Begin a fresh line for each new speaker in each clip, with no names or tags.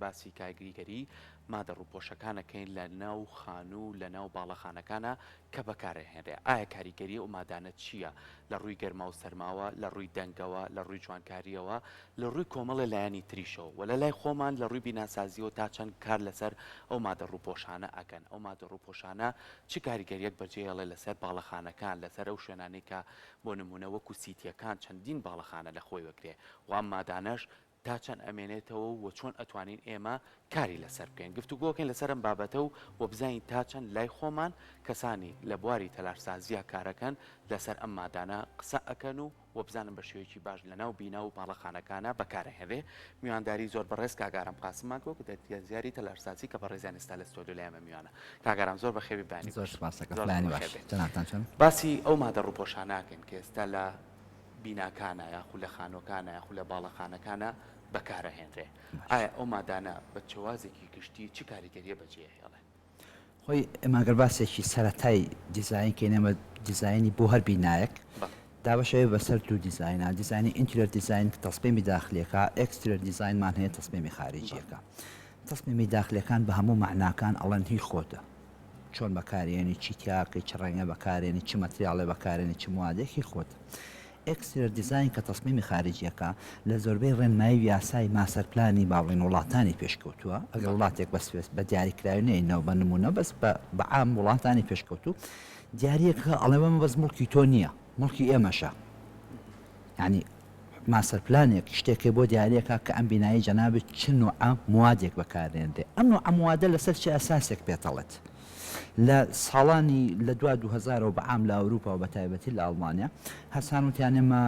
باسی کاریگەری مادە ڕووپۆشەکان ئەکەین لە ناو خانوو لە ناو باڵەخانەکانا کە بەکارئەهێنرێ ئایا کاریگەری ئەو مادانە چییە لە ڕووی گەرما و سەرماوە لە ڕووی دەنگەوە لە ڕووی جوانکارییەوە لە ڕووی کۆمەڵێ لایەنی تریشەوە وە لە لای خۆمان لە ڕووی بیناسازیەوە تا چەند کار لەسەر ئەو مادە ڕووپۆشانە ئەکەن ئەو مادە ڕووپۆشانە چ کاریگەریەک بەجێیەڵێ لەسەر باڵەخانەکان لەسەر ئەو شوێنانەی کە بۆ نموونە وەکو سیتیەکان چەندین باڵەخانە لە خۆی وەگرێ وە ئەم مادانەش تا چەند ئەمێنێتەوە و چۆن ئەتوانین ئێمە کاری لەسەر بکەین گفتوگۆکەین لەسەر ئەم بابەتە و وە بزانین تا چەند لای خۆمان کەسانی لە بواری تەلارسازیا کارەکەن لەسەر ئەم مادانە قسە ئەکەن و وە بزانن بە شێوەیەکی باش لەناو بینا و باڵەخانەکانا بەکارئەهێنرێ میوانداری زۆر بەڕێز کاک ئارام قاسممان کردوە کە دەستیاری تەلارسازی کە بەڕێزیان ئێستا لە ستۆدیۆ لای ئێمە میوانە کاک ئارام زۆر بەخێربێی بەیانی
زۆر
باش
سوپاس دەکەم
زۆر زۆر
بەیانی باش
بەخێربێی
جەنابتان چۆن؟
باسی ئەو مادە ڕووپۆشانە ئەکەین کە ئێستا لە بیناکانە یاخو لە خانوەکانە یاخو لە باڵەخانەکانە بەکارئەهێنرێ ئایا ئەو مادانە بە چێوازێکی گشتی چ کاریگەریە بەجێئەهێڵێ؟
خۆی ئێمە گەر باسێکی سەرەتای دیزاین کەین ئێمە دیزاینی بۆ هەر بینایەک دابەشەوێ بەسەر دوو دیزاینا دیزاینی interior design تەسمیمی داخلیەکە exterior design مان هەیە تەسمیمی خارجیەکە تەسمیمی داخلیەکان بە هەموو مەعناکان ئەڵێن هی خۆتە چۆن بەکارێنی چی تیاکەی چ ڕەنگە بەکارێنی چ material ێ بەکارێنی چ موادێک هی خۆتە exterior design کە تەسمیمی خارجیەکە لە زۆربەی ڕێنمایی و یاسای master plan ی با بڵێین وڵاتانی پێشکەوتووە، ئەگەر وڵاتێک بە سوێس بە دیاریکراوی نەیەینەوە بە نموونە بەس بە بە عام وڵاتانی پێشکەوتوو دیاریەکە ئەڵێ ئەمە بەس موڵکی تۆ نییە موڵکی ئێمەشە یانی master plan ێک شتێکێ بۆ دیاریەکە کە ئەم بینایی جەنابت چ نوعە موادێک بەکارێنرێ ئەم نوعە موادە لەسەر چ ئەساسێک پێتەڵێت لە ساڵانی لە دوا 2000 ەوە بە عام لە ئەوروپا و بە تایبەتی لە ئەڵمانیا هەستان وتیان ئێمە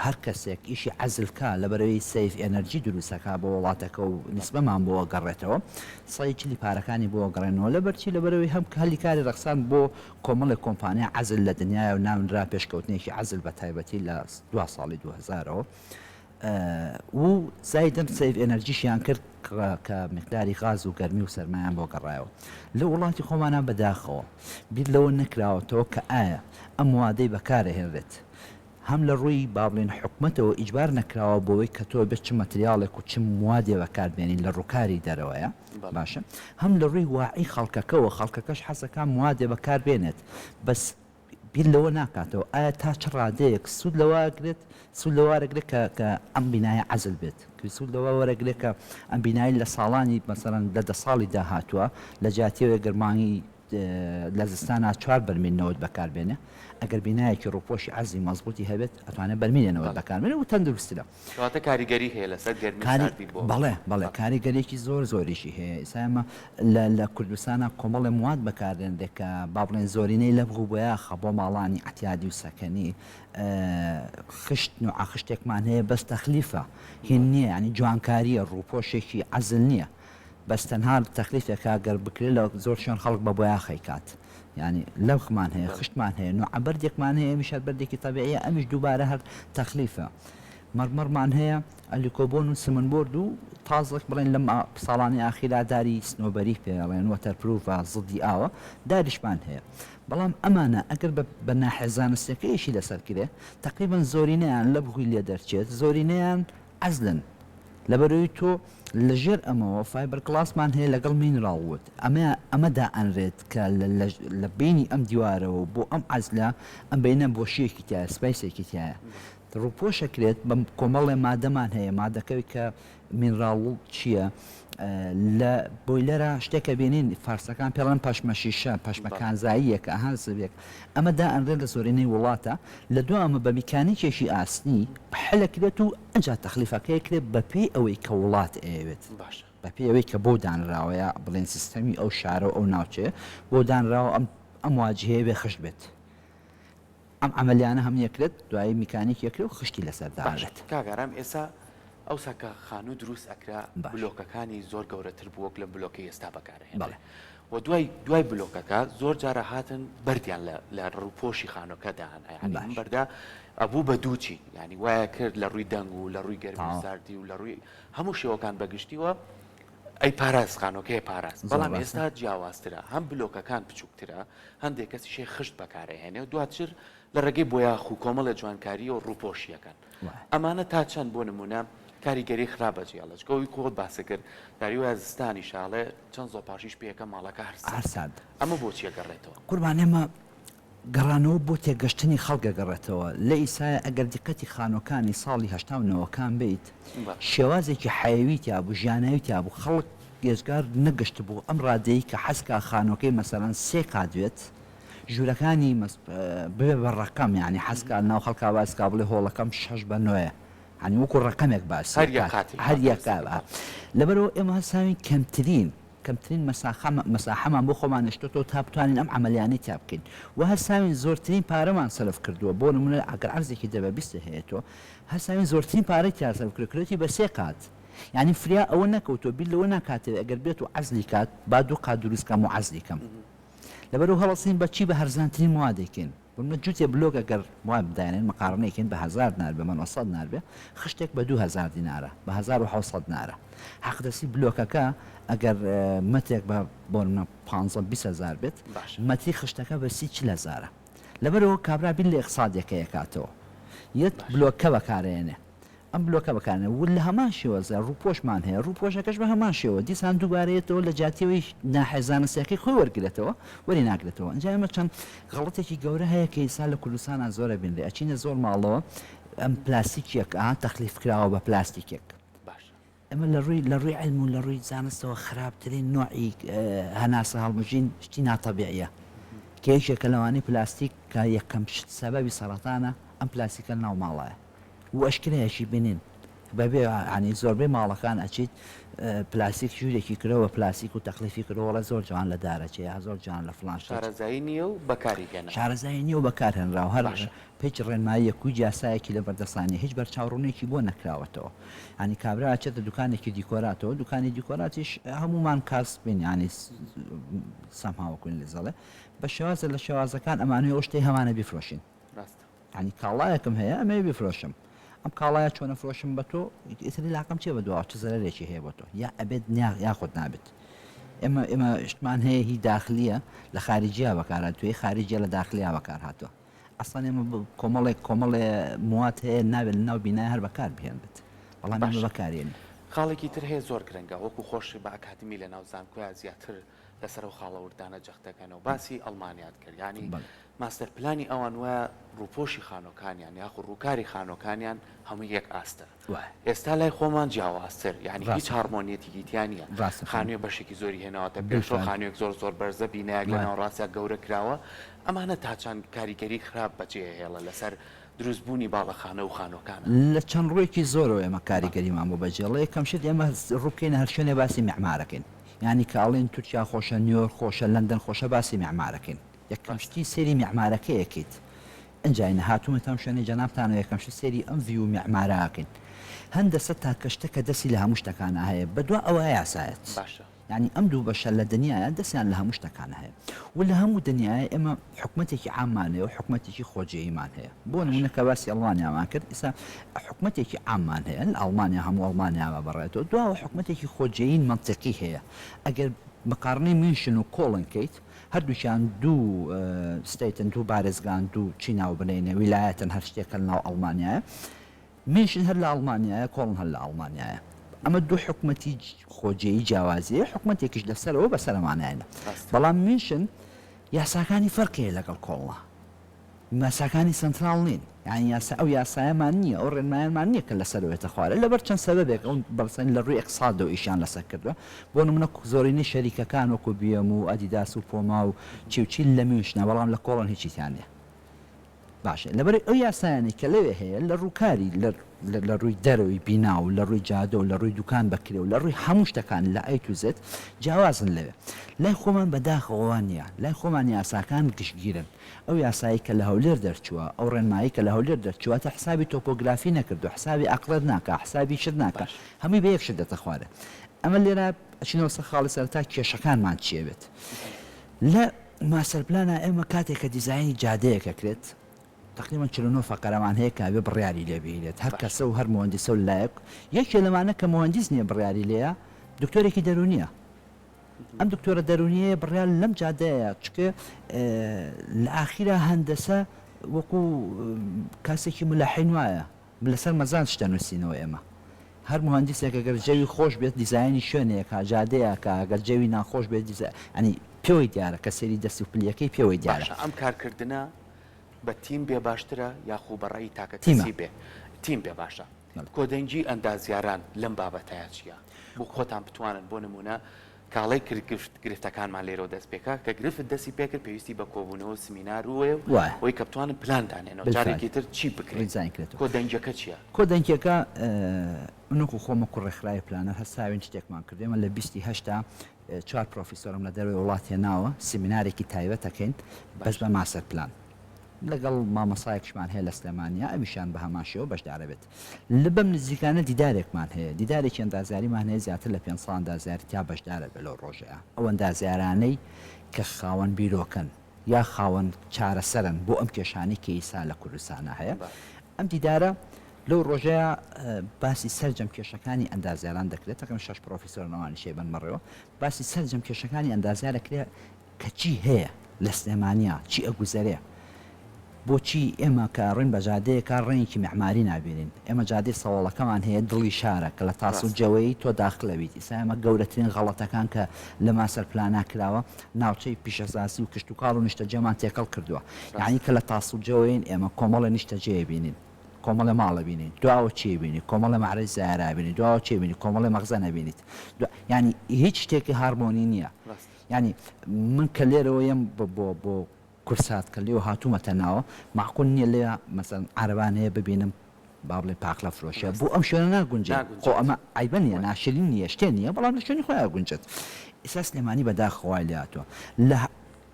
هەر کەسێک ئیشی عەزل کا لەبەرەوەی save energy دروستەکا بۆ وڵاتەکە و نیسبەمان بۆ گەڕێتەوە سەی چلی پارەکانی بۆ گەڕێنەوە لەبەرچی لەبەرەوەی هەم هەلی کاری ڕەخسان بۆ کۆمەڵێک کۆمپانیا عەزل لە دنیاە و ناونرا پێشکەوتنێکی عەزل بە تایبەتی لە دوا ساڵی 2000 ەوە و زایدن save energy شیان کرد کە میقداری غاز و گەرمی و سەرمایان بۆ گەڕایەوە لە وڵاتی خۆمانا بەداخەوە بیر لەوە نەکراوەتەوە کە ئایا ئەم موادەی بەکارەهێنرێت هەم لە ڕووی با بڵێین حکومەتەوە ئیجبار نەکراوە بۆوەی کە تۆ بێت چ material ێک و چ موادێ بەکاربێنی لە ڕووکاری دەرەوەیە باشە هەم لە ڕووی واعی خەڵکەکەوە خەڵکەکەش حەزەکا موادێ بەکاربێنێت بەس بیر لەوە ناکاتەوە ئایا تا چ ڕادەیەک سوود لەوە ئەگرێت، سوود لەوە وەرەگرێت کە کە ئەم بینایە عەزل بێت، سوود لەوە وەرەگرێت کە ئەم بینایە لە ساڵانی مەسەلەن لە دە ساڵی داهاتووە لە جیاتی ئەوەی گەر مانگی لە زستانا چوار بەرمیل نەوت بەکار بێنێ ئەگەر بینایەکی ڕووپۆشی عەزلی مەزبووتی هەبێت ئەتوانێت بەرمیلێ نەوت بەکار بێنێ و تەندروستترە.
کەواتە کاریگەری هەیە لەسەر گەرمی و ساردی بۆ.
بەڵێ بەڵێ کاریگەریەکی زۆر زۆریشی هەیە ئیستا ئێمە لە لە کوردستانا کۆمەڵێ مواد بەکاردێنرێ کە با بڵێن زۆرینەی لەبغ و بۆیاخە بۆ ماڵانی عەتیادی و سەکەنی خشت نوعە خشتێکمان هەیە بەس تەخلیفە هین نییە یانی جوانکاریە ڕووپۆشێکی عەزل نییە بەس تەنها تەخلیفێکە گەر بکرێت لە زۆر شوێن خەڵک بە بۆیاخەی کات یانی لەبغمان هەیە خشتمان هەیە نوعە بەردێکمان هەیە ئەمیش هەر بەردێکی تەبیعیە ئەمیش دووبارە هەر تەخلیفە مەڕمەڕمان هەیە ئەلیکۆبۆن و سمنبۆرد و تازەک بڵێن لەم ساڵانی ئاخیرا داری سنۆبەری پێ ئەڵێن waterproof ە زدی ئاوە داریشمان هەیە بەڵام ئەمانە ئەگەر بە ناحیە زانستیەکەیشی لەسەر کرێ تەقریبەن زۆرینەیان لەبغی لێ دەرچێت زۆرینەیان عەزلن لەبەرئەوەی تۆ لە ژێر ئەمەوە fiber glass مان هەیە لەگەڵ mineral wood ئەمە ئەمە دائەنرێت کە لە بەینی ئەم دیوارەوە بۆ ئەم عەزلە ئەم بەینە بۆشیەکی تایە space ێکی تایە ڕووپۆش ئەکرێت بە کۆمەڵێ مادەمان هەیە مادەکەی کە mineral چییە لە boiler ە شتێکە بینین فارسەکان پێڵەن پەشمە شیشە پەشمە کانزاییەکە ئەها زەویەک ئەمە دائەنرێت لە زۆرینەی وڵاتە لە دوا ئەمە بە میکانیکێکی ئاسنی حلەکرێت و ئەجا تەخلیفەکەی کرێت بەپێی ئەوەی کە وڵات ئەیەوێت
باشە
بەپێی ئەوەی کە بۆ دانراوە یا بڵێن سیستەمی ئەو شارە و ئەو ناوچەیە بۆ دانراوە ئەم ئەم واجهەیە بێ خشت بێت ئەم عەمەلیانە هەمووی ئەکرێت دوایی میکانیکی ئەکرێ و خشتی لەسەر
باشە
دانرێت.
کاک ئارام ئێسا ئەوسا کە خانوو دروست ئەکرا
باشە.
بلۆکەکانی زۆر گەورەتر بوو وەک لەم بلۆکەی ئێستا بەکارئەهێنرێ
بەڵێ.
و دوای دوای بلۆکەکە زۆر جارە هاتن بەردیان لە لە ڕووپۆشی خانووەکە دانا یانی ئەم
باشە.
بەردە ئەبوو بە دوو چین یانی وایە کرد لە ڕووی دەنگ و لە ڕووی گەرمی و
تەواو.
ساردی و لە ڕووی هەموو شێوەکان بە گشتی و ئەی پاراست خانووەکەی پاراست
زۆر
بەڵام
ڕاستە.
ئێستا جیاوازترە هەم بلۆکەکان بچووکترە هەندێک کەسیش هەیە خشت بەکارئەهێنێ و دواتر لە ڕێگەی بۆیاخ و کۆمەڵێ جوانکارییەوە ڕووپۆشی ئەکەن.
وایە.
ئەمانە تا چەند بۆ نموونە کاریگەری خراپ بەجێ ئەڵێ چکە ئەوی خۆت باست کرد جاری وایە زستانیشە ئەڵێ چەند زۆپاشیش پێکە ماڵەکە هەر
هەر سارد.
ئەمە بۆچی ئەگەڕێتەوە؟
قوربان ئێمە گەڕانەوە بۆ تێگەشتنی خەڵک ئەگەڕێتەوە لە ئیسایە ئەگەر دیقەتی خانوەکانی ساڵی هەشتا و نەوەکان بەیت شێوازێکی حەیەوی تیابوو ژیاناوی تیابوو خەڵک ئێجگار نەگەشتبوو ئەم ڕادەی کە حەزکا خانوەکەی مەسەلەن سێ قات بێت ژوورەکانی ببێ بە ڕەقەم یانی حەزکا ناو خەڵکا باسکا بڵێ هۆڵەکەم شەش بە نۆیە یانی وەکو ڕەقەمێک باسی
هەر یەک قاتێک
هەر یەک لەبەرئەوە ئێمە هەستاوین کەمترین کەمترین مەساخە مەساحەمان بۆ خۆمان هێشتۆتەوە تا بتوانین ئەم عەمەلیانەی تیا بکەین و هەستاوین زۆرترین پارەمان سەرف کردووە بۆ نمونە ئەگەر عەرزێکی دە بە 20 هەیە تۆ هەستاوین زۆرترین پارەی تیا سەرف کردووە کردوویەتی بە سێ قات یانی فریا ئەوە نەکەوتووە بیر لەوە ناکاتەوە ئەگەر بێت و عەزلی کات با دوو قات دروست کەم و عەزلی کەم لەبەرئەوە هەڵەسین بە چی بە هەرزانترین مواد دەیکەین بۆ نمونە جوتێ بلۆک ئەگەر وا دانێن مقارنەی کەین بە هەزار دینار بێ بە 900 دینار بێ خشتێک بە 2000 دینارە بە 1700 دینارە حەقدەستی بلۆکەکە ئەگەر مەترێک بە بۆ نمونە 15 20 هەزار بێت
باشە.
مەتری خشتەکە بە 30 40 هەزارە لەبەرئەوە کابرا بیر لە ئیقتسادیەکەی ئەکاتەوە یەت
باشە.
بلۆکە بەکارئێنێ ئەم بلۆکە بەکارنێ و لە هەمان شێوەزە ڕووپۆشمان هەیە ڕووپۆشەکەش بە هەمان شێوە دیسان دووبارە یەتەوە لە جیاتی ئەوەی ناحیە زانستیەکەی خۆی وەرگرێتەوە وەری ناگرێتەوە ئینجا ئێمە چەند غەڵەتێکی گەورە هەیە کە ئیستا لە کوردستانا زۆر ئەبینرێ ئەچینە زۆر ماڵەوە ئەم پلاستیکێک ئا تەخلیف کراوە بە پلاستیکێک
باشە.
ئێمە لە ڕووی لە ڕووی عیلم و لە ڕووی زانستەوە خراپترین نۆعی هەناسە هەڵمژین شتی ناتەبیعیە کە یەکێکە لەوانەی پلاستیک کە یەکەم شت سەبەبی سەڕەتانە ئەم پلاستیکە لەناو ماڵایە و ئەشکرایەکی بینین بەبێ یانی زۆربەی ماڵەکان ئەچیت پلاستیک ژوورێکی کرۆ بە پلاستیک و تەقلیفی کرۆ وەڵێ زۆر جوان لە دارە چێ یا زۆر جوان لە فڵان شت
شارەزایی نییە و بەکاری هێناوە.
شارەزایی نییە و بەکار هێنراوە هەر
باشە.
هیچ ڕێنماییەک و هیچ یاسایەکی لەبەردەستا نییە هیچ بەرچاوڕوونیەکی بۆ نەکراوەتەوە یانی کابرا ئەچێتە دوکانێکی دیکۆراتەوە دوکانی دیکۆراتیش هەموومان کاسبین یانی سەمها وەکو ئینگلیز دەڵێ بە شێوازێ لە شێوازەکان ئەمانەوێ ئەو شتەی هەمانە بیفرۆشین.
ڕاستە.
یانی کاڵایەکم هەیە ئەمەوێ بیفرۆشم ئەم کاڵایە چۆن ئەفرۆشم بە تۆ ئیتر عیلاقەم چیە بە دواوە چ زەرەرێکی هەیە بۆ تۆ یا ئەبێت یاخود نابێت ئێمە ئێمە شتمان هەیە هی داخلیە لە خارجیە بەکار هاتووە هی خارجیە لە داخلیا بەکار هاتووە ئەسڵەن ئێمە کۆمەڵێک کۆمەڵێ موات هەیە نابێت لە ناو بینای هەر بەکار بهێنرێت بەڵام ئێمە
باشە
بەکارێنین.
خاڵێکی تر هەیە زۆر گرنگە وەکو خۆش بە ئەکادمی لە ناو زانکۆیا زیاتر لەسەر ئەو خاڵە وردانە جەخت دەکەنەوە باسی ئەڵمانیات کرد یانی ماستەر پلانی ئەوان وایە ڕووپۆشی خانۆکانیان یاخود ڕووکاری خانۆکانیان هەموو یەک ئاستە ئێستا لای خۆمان جیاوازتر یعنی هیچ هارمۆنیەتێکی تیا نییە خانووی بەشێکی زۆری هێناوەتە پێشەوە خانوویەک زۆر زۆر بەرزە بینایەک لە ناوەڕاستیا گەورە کراوە ئەمانە تا چەند کاریگەری خراپ بەجێهێڵە لەسەر دروستبوونی باڵەخانە و خانووەکانە.
لە چەند ڕوویەکی زۆرەوە ئێمە کاریگەریمان بۆ بەجێڵە یەکەم شت ئێمە ڕووبکەینە هەر شوێنێ باسی میعمارەکەین یانی کە ئەڵێن تورکیا خۆشە نیۆرک خۆشە لەندەن خۆشە باسی میعمارەکەین یەکەم شتی سەیری میعمارەکەی ئەکەیت ئنجا ئینە هاتوومەتە ئەم شوێنەی جەنابتانەوە یەکەم شت سەیری ئەم ڤیو و میعمارە ئەکەین هەندەسە تاکە شتە کە دەستی لە هەموو شتەکانا هەیە بەدوا ئەوە یاسایەت
باشە.
یانی ئەم دوو بەشە لە دنیایا دەستیان لە هەموو شتەکانا هەیە و لە هەموو دنیایا ئێمە حکومەتێکی عاممان هەیە و حکومەتێکی خۆجێیمان هەیە بۆ نموونە کە باسی ئەڵمانیامان کرد ئیستا حکومەتێکی عاممان هەیە لە ئەڵمانیا هەموو ئەڵمانیا بەڕێتەوە دواوە حکومەتێکی خۆجێیی مەنتیقی هەیە ئەگەر مقارنەی میونشن و کۆڵن کەیت هەردووکیان دوو state ن دوو بارێزگان دوو چی ناو بنێینە ویلایەتن هەر شتێکە لەناو ئەڵمانیایە میونشن هەر لە ئەڵمانیایە کۆڵن هەر لە ئەڵمانیایە ئەمە دوو حکومەتی خۆجێیی جیاوازیە حکومەتێکیش لەسەرەوە بەسەرمانایە بەڵام میونشن یاساکانی فەرقی هەیە لەگەڵ کۆڵنا یاساکانی سەنتراڵ نین یانی یاسا ئەو یاسایەمان نییە ئەو ڕێنمایەمان نییە کە لەسەرەوە یەتە خوارێ لەبەر چەند سەبەبێک ئەو بەڵسەن لە ڕووی ئیقتسادەوە ئیشیان لەسەر کردووە بۆ نمونە زۆرینەی شەریکەکان وەکو بی ئێم و ئەدیداس و پۆما و چی و چی لە میونشنە بەڵام لە کۆڵن هیچی تیا نییە باشە لەبەر ئەو یاسایانەی کە لەوێ هەیە لە ڕووکاری لە لە ڕووی دەرەوەی بینا و لە ڕووی جادە و لە ڕووی دوکان بە کرێ و لە ڕووی هەموو شتەکان لە A to Z جیاوازن لەوێ. لای خۆمان بە داخەوە وا نییە. لای خۆمان یاساکان گشتگیرن. ئەو یاسایەی کە لە هەولێر دەرچووە، ئەو ڕێنمایەی کە لە هەولێر دەرچووە تا حسابی تۆپۆگرافی نەکردووە، حسابی ئەقڵێت ناکا، حسابی شت ناکا، هەمووی بە یەک شت دێتە خوارێ. ئەمە لێرە ئەچینەوە سەر خاڵی سەرەتا کێشەکانمان چییە بێت. لە ماستەرپلانا ئێمە کاتێک کە دیزاینی جادەیەک ئەکرێت، تەقریبەن 49 فەقەرەمان هەیە کە ئەبێ بڕیاری لێ بگیرێت هەر کەسە و هەر موهەندیسە و لایەک یەکێ لەمانە کە موهەندیس نیە بڕیاری لێیە دکتۆرێکی دەروونیە ئەم دکتۆرە دەروونیەیە بڕیار لەم جادەیە چکە لە ئاخیرا هەندەسە وەکو کاسێکی ملحین وایە لەسەر مەزاج شتە نووسینەوە ئێمە. هەر موهەندیسێک ئەگەر جەوی خۆش بێت دیزاینی شوێنێکا جادەیەکا ئەگەر جەوی ناخۆش بێت دیزا یانی پێوەی دیارە کە سەیری دەست و پلیەکەی پێوەی دیارە.
باشە ئەم کارکردنە بە تیم بێ باشترە یاخو بە ڕەئی تاکە
تیمە.
کەسی بێ؟ تیم بێ باشە.
بەڵێ.
کۆدەنگی ئەندازیاران لەم بابەتەیا چیە؟ بۆ خۆتان بتوانن بۆ نمونە کاڵەی کرد گرفت گرفتەکانمان لێرەوە دەست پێکا کە گرفت دەستی پێکرد پێویستی بە کۆبوونەوە و سمینار و وەیە و
وایە.
ئەوەی کە بتوانن پلان دانێنەوە
بالفعل.
جارێکی تر چی بکرێ
ڕیزاین کرێتەوە.
کۆدەنگیەکە چیە؟
کۆدەنگیەکە من وەکو خۆم وەکو ڕێکخراوی پلانەر هەستاوین شتێکمان کرد ئێمە لە بیستی هەشتا چوار پرۆفیسۆرم لە دەرەوەی وڵات هێناوە سیمینارێکی تایبەت ئەکەین بەس
باشە.
بە master plan لەگەڵ مامۆسایەکیشمان هەیە لە سلێمانیا ئەویشیان بە هەمان شێوە بەشدارەبێت. لە بەم نزیکانە دیدارێکمان هەیە، دیدارێکی ئەندازیاریمان هەیە زیاتر لە 500 ئەندازیار تیا بەشدارە بێ لەو ڕۆژەیا، ئەو ئەندازیارانەی کە خاوەن بیرۆکەن یا خاوەن چارەسەرن بۆ ئەم کێشانەی کە ئیسا لە کوردستانا هەیە. ئەم دیدارە لەو ڕۆژەیا باسی سەرجەم کێشەکانی ئەندازیاران دەکرێت، تەقریبەن شەش پڕۆفیسۆرن ئەوانیش ئەیبەن بەڕێوە، باسی سەرجەم کێشەکانی ئەندازیار ئەکرێ کە چی هەیە لە سلێمانیا، چی ئەگوزەرێ، بۆچی ئێمە کە ئەڕۆین بە جادەیەکا ڕەنگێکی مێعماری نابینین، ئێمە جادەی سەوەڵەکەمان هەیە دڵی شارە کە لە تاسڵجەوەی تۆ داخل ئەبیت، ئیستا ئێمە گەورەترین غەڵەتەکان کە لە master plan ا کراوە ناوچەی پیشەسازی و کشتوکاڵ و نیشتەجێمان تێکەڵ کردووە، یەعنی کە لە تاسڵجەوەین ئێمە کۆمەڵێ نیشتەجێ ئەبینین. کۆمەڵێ ماڵ ئەبینی دواوە چی ئەبینی کۆمەڵێ مەعرەی سەیارە ئەبینی دواوە چی ئەبینی کۆمەڵێ مەخزەن ئەبینیت دوا یانی هیچ شتێکی هارمۆنی نییە یانی من کە لێرەوە یەم بۆ بۆ بۆ کورسات کە لێوە هاتوومەتە ناوە مەعقول نییە لێ مەسەن عەرەبان هەیە ببینم با بڵێ پاقلە فرۆشە بۆ ئەم شوێنە ناگونجێ خۆ ئەمە عەیبە نییە ناشرین نییە شتێ نییە بەڵام لە شوێنی خۆیان گونجێت ئیستا سلێمانی بەداخەوە وای لێ هاتووە لە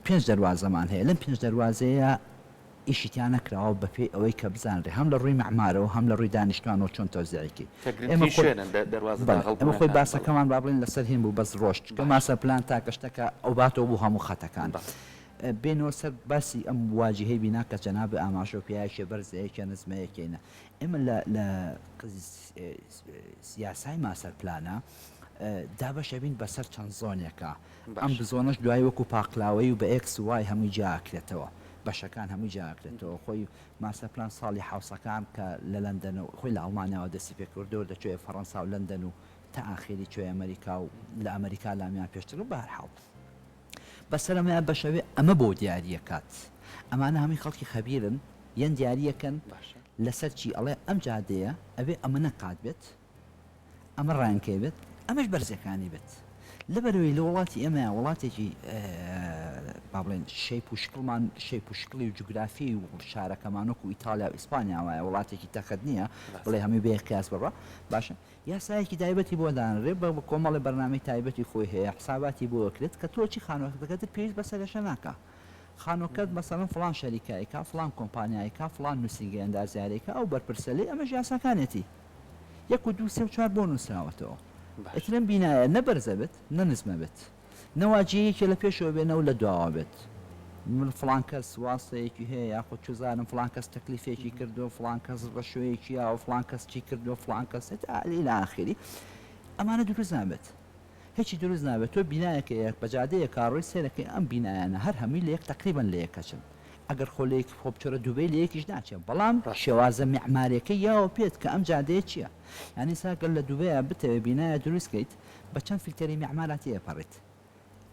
پێنج دەروازەمان هەیە لەم پێنج دەروازەیە ئیشی تیا نەکراوە بە پێی ئەوەی کە بزانرێ هەم لە ڕووی مەعمارەوە هەم لە ڕووی دانیشتوانەوە چۆن تەوزیعی کەی.
کە
ئێمە
گرنگترین
خۆی
شوێنن دە دەروازە
بەڵێ
داغڵ
ئێمە خۆی
بوونەکان بەڵێ.
باسەکەمان با بڵێین لەسەر هین بوو بەس ڕۆشت چونکە
باشە.
master plan تاکە شتە کە ئەوباتەوە بۆ هەموو خەتەکان.
بەڵێ.
بێینەوە سەر باسی ئەم واجیهەی بینا کە جەنابت ئاماژەو پێیا یەکێ بەرزە یەکێ نزمە یەکێ نا. ئێمە لە لە یاسای master plan ا دابەش ئەبین بەسەر چەند zone ێکا. ئەم
باشە.
zone ەش دوایی وەکو پاقلاوەیی و بە X و Y هەمووی جیا ئەکرێتەوە. بەشەکان هەمووی جیا ئەکرێتەوە. خۆی master plan ساڵی حەوسەکان کە لە لەندەن و خۆی لە ئەڵمانیاوە دەستی پێ کرد وردە چۆیە فەڕەنسا و لەندەن و تا ئاخیری چۆیە ئەمەریکا و لە ئەمەریکا لامیان پێشتر و بەهەرحاڵ بەسەر ئەمەیا بەشەوێ ئەمە بۆ دیاریەکات ئەمانە هەمووی خەڵکی خەبیرن یەن دیاریەکەن لەسەر چی ئەڵێ ئەم جادەیە ئەبێ ئەمەنە قات بێت ئەمە ڕانکەی بێت ئەمەش بەرزەکانی بێت لەبەرەوەی لە وڵاتی ئێمە وڵاتێکی با بڵێن shape و شکڵمان shape و شکڵی و جوگرافی و شارەکەمان وەکو ئیتالیا و ئیسپانیا وایە وڵاتێکی تەخت نییە بڵێ هەمووی بێ قیاس بڕە باشە یاسایەکی تایبەتی بۆ دانرێ بە کۆمەڵی بەرنامەی تایبەتی خۆی هەیە حساباتی بۆ ئەکرێت کە تۆ چی خانووەکەت پێویست بە سەرێشە ناکا خانووەکەت مەسەلەن فڵان شەریکە ئەیکا فڵان کۆمپانیا ئەیکا فڵان نووسینگەی ئەندازیاری ئەیکا ئەو بەرپرسە لێی ئەمەش یاساکانیەتی یەک و دوو سێ و چوار بۆ نووسراوەتەوە ئیتر ئەم بینایە نە بەرزە بێت نە نزمە بێت نە واجیە یەکێ لە پێشەوە بێ نە لە دواوە بێت من فڵان کەس واستەیەکی هەیە یاخود چوزانم فڵان کەس تەکلیفێکی کردووە فڵان کەس ڕەشوەیەکی یاوە فڵان کەس چی کردووە فڵان کەس ئیلا ئاخری ئەمانە دروست نابێت هیچی دروست نابێت تۆ بینایەکە یەک بە جادەیەکا ڕۆی سەیرەکەی ئەم بینایانە هەر هەمووی لە یەک تەقریبەن لە یەک ئەچن ئەگەر خۆ لە یەک خۆ بچۆرە دوبەی لە یەکیش ناچێ بەڵام شێوازە میعماریەکەی یاوە پێت کە ئەم جادەیە چیە یانی ئێستا گەر لە دوبەیا بتەوێ بینایە دروست کەیت بە چەند فلتەری میعمارا تێئەپەڕیت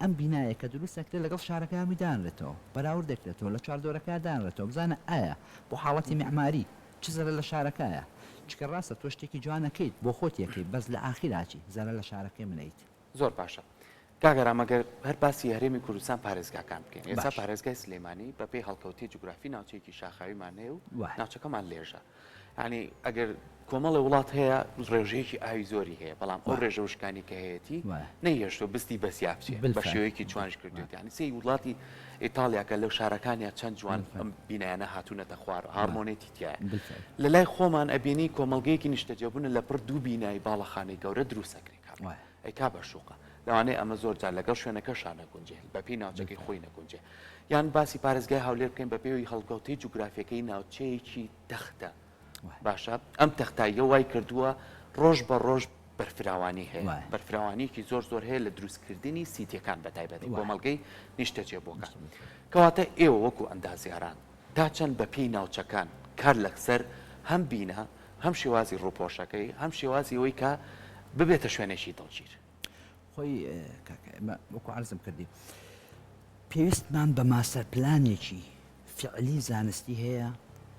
ئەم بینایە کە دروست ئەکرێت لەگەڵ شارەکە هەمووی دانرێتەوە بەراورد دەکرێتەوە لە چواردەورەکەیا دانرێتەوە بزانە ئایا بۆ حاڵەتی میعماری چ زەرەر لە شارەکایە چونکە ڕاستە تۆ شتێکی جوان ئەکەیت بۆ خۆت یەکەی بەس لە ئاخیرا چی زەرەر لە شارەکەی من ئەیت.
زۆر باشە کاک ئارام ئەگەر هەر باسی هەرێمی کوردستان پارێزگاکان بکەین ئێستا
باش.
پارێزگای سلێمانی بە پێی هەڵکەوتەی جوگرافی ناوچەیەکی شاخاویمان هەیە و
وایە.
ناوچەکەمان لێژە یانی ئەگەر کۆمەڵێ وڵات هەیە ڕێژەیەکی ئاوی زۆری هەیە بەڵام ئەو
وایە.
ڕێژە وشکانی کە هەیەتی
وایە.
نەیهێشتووە بستی بەسیا بچێ بە
بالفعل.
شێوەیەکی جوانیش کردوێتی یانی سەیری وڵاتی ئیتاڵیا کە لەو شارەکانیا چەند جوان
بالفعل.
ئەم بینایانە هاتوونەتە خوارەوە
وایە.
هارمۆنێتی تیایە
بالفعل.
لە لای خۆمان ئەبینی کۆمەڵگەیەکی نیشتەجێبوونە لە پڕ دوو بینای باڵەخانەی گەورە دروست ئەکرێ کاک
وایە.
ئەیکا بە شوقە لەوانەیە ئەمە زۆر جار لەگەڵ شوێنەکەشا نەگونجێ بەپێی ناوچەکەی
بالفعل.
خۆی نەگونجێ یان باسی پارێزگای هەولێر بکەین بەپێی هەڵکەوتەی جوگرافیەکەی ناوچەیەکی تەختە
وایە.
باشە ئەم تەختاییە وای کردووە ڕۆژ بە ڕۆژ بەرفراوانی هەیە
وایە.
بەرفراوانیەکی زۆر زۆر هەیە لە دروستکردنی سیتیەکان بە تایبەتی
وایە.
کۆمەڵگەی نیشتەجێبووەکان
نیشتەجێبووەکان.
کەواتە ئێوە وەکو ئەندازیاران تا چەند بە پێی ناوچەکان کار لەسەر هەم بینا هەم شێوازی ڕووپۆشەکەی هەم شێوازی ئەوەی کە ببێتە شوێنێکی دڵگیر.
خۆی کاکە ئێمە وەکو عەرزم کردی پێویستمان بە ماستەر پلانێکی فیعلی زانستی هەیە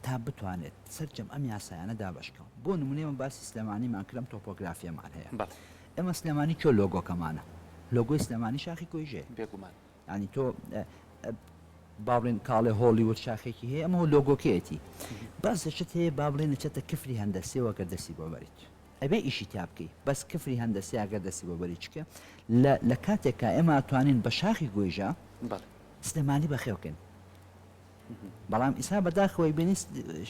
تا بتوانێت سەرجەم ئەم یاسایانە دابەش کە بۆ نمونە ئێمە باسی سلێمانیمان کرد ئەم تۆپۆگرافیەمان هەیە
بەڵێ.
ئێمە سلێمانی کۆ لۆگۆکەمانە لۆگۆی سلێمانی شاخی کۆیژەیە
بێگومان.
یانی تۆ با بڵێن کاڵێ هۆڵیوود شاخێکی هەیە ئەمە لۆگۆکەیەتی بەس شت هەیە با بڵێن چەتە کفری هەندەسیەوە گەر دەستی بۆ بەریت ئەبێ ئیشی تیا بکەی بەس کفری هەندەسی ئەگەر دەستی بۆ بەری چکە لە لە کاتێکا ئێمە ئەتوانین بە شاخی گۆیژە
بەڵێ.
سلێمانی بەخێو کەین بەڵام ئیسا بەداخەوەی بینی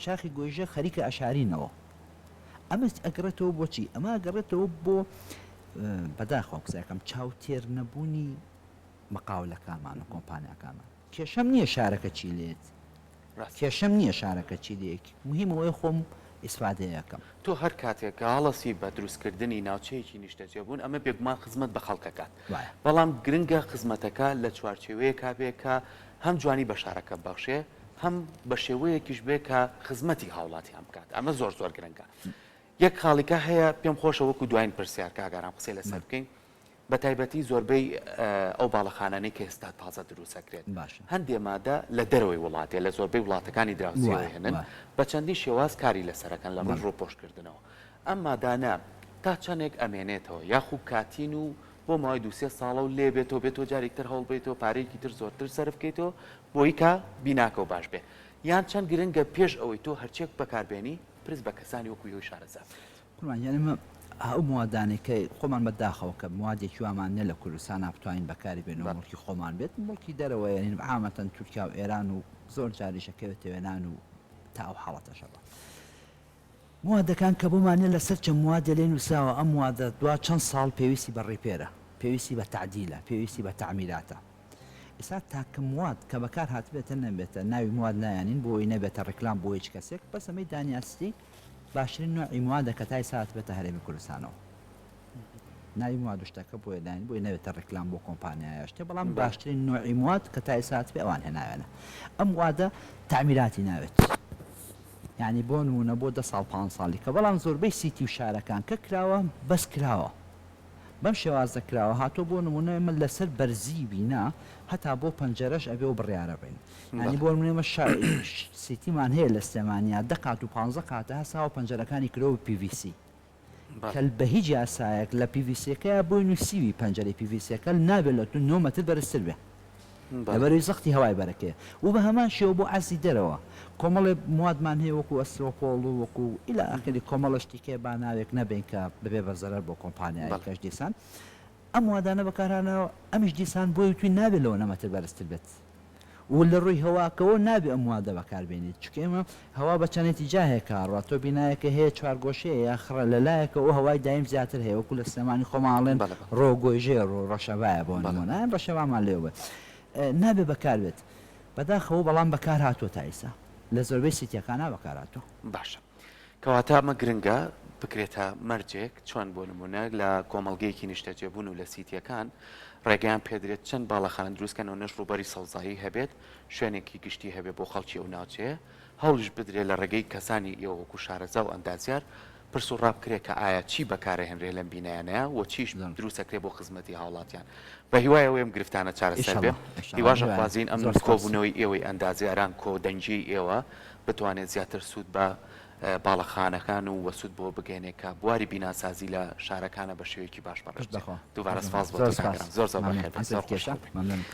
شاخی گۆیژە خەریکە ئەشارینەوە ئەمە ئەگەڕێتەوە بۆچی ئەمە ئەگەڕێتەوە بۆ بەداخەوە قسەکەم چاو تێر نەبوونی مقاولەکانمان و کۆمپانیاکانمان کێشەم نییە شارەکە چی لێت کێشەم نییە شارەکە چی لێک مهم ئەوەیە خۆم ئیسفادەی ئەکەم.
تۆ هەر کاتێک هەڵەسی بە دروستکردنی ناوچەیەکی نیشتەجێبوون ئەمە بێگومان خزمەت بە خەڵک ئەکات
وایە.
بەڵام گرنگە خزمەتەکە لە چوارچێوەیەکا بێ کە هەم جوانی بە شارەکە ببەخشێ هەم بە شێوەیەکیش بێ کە خزمەتی هاوڵاتیان بکات ئەمە زۆر زۆر گرنگە. یەک خاڵیکە هەیە پێم خۆشە وەکو دواین پرسیار کاک ئارام قسەی لەسەر بکەین بە تایبەتی زۆربەی ئەو باڵەخانانەی کە ئێستا تازە دروست ئەکرێت
باشە.
هەندێ مادە لە دەرەوەی وڵاتێ لە زۆربەی وڵاتەکانی دراوسێوە
وایە
هێنن
وایە.
بە چەندین شێواز کاری لەسەرەکەن لە ڕووی
بەڵێ.
ڕووپۆشکردنەوە ئەم مادانە تا چەندێک ئەمێنێتەوە یاخو کاتین و بۆ ماوەی دوو سێ ساڵە و لێ بێتەوە بێتەوە جارێکی تر هەوڵ بەیتەوە پارەیەکی تر زۆرتر سەرف بکەیتەوە بۆی کە بیناکەو باش بێ یان چەند گرنگە پێش ئەوەی تۆ هەرچیەک بەکاربێنی پرس بە کەسانی وەکو یۆی شارەزا بکەیت.
قوربان گیان ئێمە ئەو موادانەی کە خۆمان بە داخەوە کە موادێکی وامان نیە لە کوردستانا بتوانین بەکاری بێنین و موڵکی خۆمان بێت موڵکی دەرەوە یەنین عامەتەن تورکیا و ئێران و زۆر جاریش ئەکەوێتە یۆنان و تا ئەو حاڵەتەشە بە موادەکان کە بۆمان نیە لەسەر چەند موادێ لێ نووسراوە ئەم موادە دوا چەند ساڵ پێویستی بە repair ە پێویستی بە تەعدیلە پێویستی بە تەعمیراتە ئیستا تاکە مواد کە بەکار هاتبێتە نەبێتە ناوی مواد نایەنین بۆ ئەوەی نەبێتە ڕیکلام بۆ هیچ کەسێک بەس ئەمەی دانیال ستی باشترین نوعی موادە کە تا ئیستا هاتبێتە هەرێمی کوردستانەوە ناوی مواد و شتەکە بۆیە داین بۆی نەبێتە ڕیکلام بۆ کۆمپانیایە شتێ بەڵام باشترین نوعی مواد کە تا ئیستا هاتبێ ئەوان هێناوێنە ئەم موادە تەعمیراتی ناوێت یعنی بۆ نمونە بۆ دە ساڵ پانز ساڵی کە بەڵام زۆربەی city و شارەکان کە کراوە بەس کراوە بەم شێوازە کراوە هاتووە بۆ نمونە ئێمە لەسەر بەرزی بینا هەتا بۆ پەنجەرەش ئەبێ ئەو بڕیارە بەین یانی بۆ نمونە ئێمە city مان هەیە لە سلێمانیا دە قات و پانزە قاتە هەساوە پەنجەرەکانی کرۆ بە PVC کە بە هیچ یاسایەک لە PVC ەکەیا بۆی نووسیوی پەنجەرەی PVC ەکە نابێت لە نۆ مەتر بەرزتر بێ لەبەرئەوەی زەختی هەوای بەرەکەیە و بە هەمان شێوە بۆ عەرزی دەرەوە کۆمەڵێ موادمان هەیە وەکو ئەسترۆپۆڵ و وەکو الی اخری کۆمەڵە شتی کێ با ناوێک نەبەین کە ببێ بە زەرەر بۆ کۆمپانیایەک کەش دیسان ئەم موادانە بەکارهانەوە ئەمیش دیسان بۆی وتوین نابێت لەوە نەمەتر بەرزتر بێت و لە ڕووی هەواکەوە نابێ ئەم موادە بەکار بێنیت چونکە ئێمە هەوا بە چەند ئیتیجاهێکا ئەڕوا تۆ بینایەکە هەیە چوارگۆشەیە یا خڕە لە لایەکەوە هەوای دایم زیاتر هەیە وەکو لە سلێمانی خۆمان ئەڵێن
بەڵێ بەڵێ.
ڕۆ گۆیژەیە ڕۆ ڕەشەبایە بۆ
بەڵێ.
نموونە یان ڕەشەبامان لێوە بێ نابێ بەکار بێت بەداخەوە بەڵام بەکار هاتووە تا ئیستا لە زۆربەی city یەکانا بەکار هاتووە.
باشە کەواتە ئەمە گرنگە بکرێتە مەرجێک چۆن بۆ نموونە لە کۆمەڵگەیەکی نیشتەجێبوون و لە city یەکان ڕێگەیان پێدرێت چەند باڵەخانە دروست کەن و نەش ڕووبەری سەوزایی هەبێت شوێنێکی گشتی هەبێت بۆ خەڵکی ئەو ناوچەیە هەوڵیش بدرێت لە ڕێگەی کەسانی ئێوە وەکو شارەزا و ئەندازیار پرس و ڕا بکرێت کە ئایا چی بەکارەهێنرێت لەم بینایانەیا و چیش دروست ئەکرێت بۆ خزمەتی هاوڵاتیان. بە هیوای ئەوەی ئەم گرفتانە چارەسەر بێ. هیواش ئەخوازین ئەم کۆبوونەوەی ئێوەی ئەندازیاران کۆدەنگیی ئێوە بتوانێت زیاتر سوود بە باڵەخانەکان و وە سوود بۆ بگەیەنێت کە بواری بیناسازی لە شارەکانە بە شێوەیەکی باش بەڕێوە بچێت. دووبارە سپاس بۆ تۆ کاک ئارام. زۆر زۆر بەخێر بێی. زۆر خۆشحاڵ بووین.